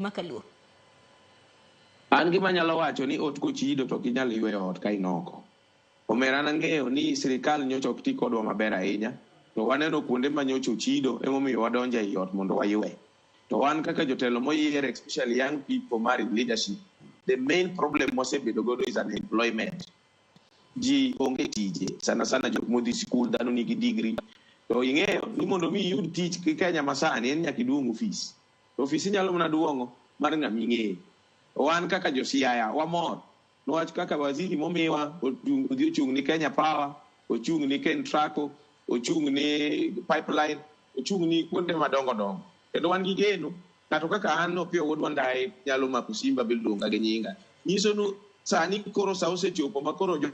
Makaluo. An gima anyalo wacho ni ot kochido to ok inyal yweyo ot ka in oko. Omera an ang'eyo ni sirikal nyocha ok ti kodwa maber ahinya to waneno kuonde ma nyocha ochido emomiyo wadonjo ei ot mondo waywe. To wan kaka jotelo moyier especially young people mar leadership, the main problem mwasebedo godo is unemployment. Ji onge tije sana sana jok modhi sikul dhano nigi degree to ing'eyo ni mondo mi iyud tich ki Kenya masani en nyaka iduong' ofis. To ofis inyalo mana duong'o mar ng'ama ing'eyo. Wan kaka jo Siaya wamor niwach kaka waziri momiwa odhi ochung' ni Kenya Power, ochung' ni Kentraco, ochung' ni pipeline, ochung' ni kuonde madongo dongo. Kendo wan gi geno ng'ato kaka an Opiyo Wuod Wandayi nyalo mako simba biluonga gi nyinga. Nyiso ni sani koro sa osechopo ma koro jo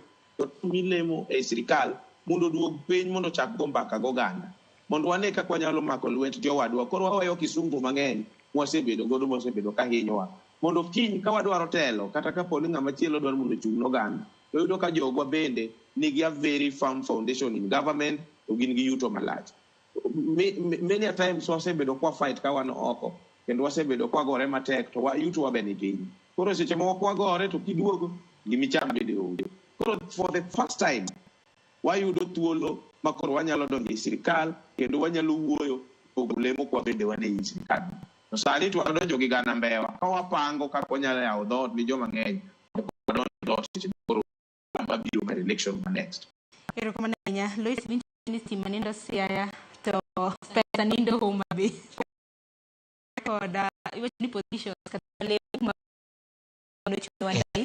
milemo e sirikal mondo oduog piny mondo ochak go mbaka goganda. Mondo wane kaka wanyalo mako lwet jowadwa. Koro waweyo kisungu mang'eny mwasebedo godo mwasebedo ka hinyowa. Mondo kiny ka wadwaro telo kata kapo ni ng'ama chielo dwaro mondo ochung' n'oganda to yudo ka jogwa bende nigi a very firm foundation in government to gin gi yuto malach. Many a times wasebedo kwa fight ka wan oko kendo wasebedo kwa gore matek to yutowa be ni piny. Koro seche moko kwagore to kiduogo gimicham bende onge. Koro for the first time wayudo thuolo ma koro wanyalo donjo e sirikal kendo wanyalo wuoyo pogo lemo kwa bende wan ei sirikal. To sani to wadonjo gi gana mbewa ka wapango kaka wanyalo yawo dhoot ni joma ng'eny wadonjo e dhoot seche ma koro mabiro mar election ma next. Erokamano ahinya. Lois winjo ni stima nindo Siaya to pesa nindo Homa Bay. Koda iwacho ni positions kata lemo ma nochung' Wandayi.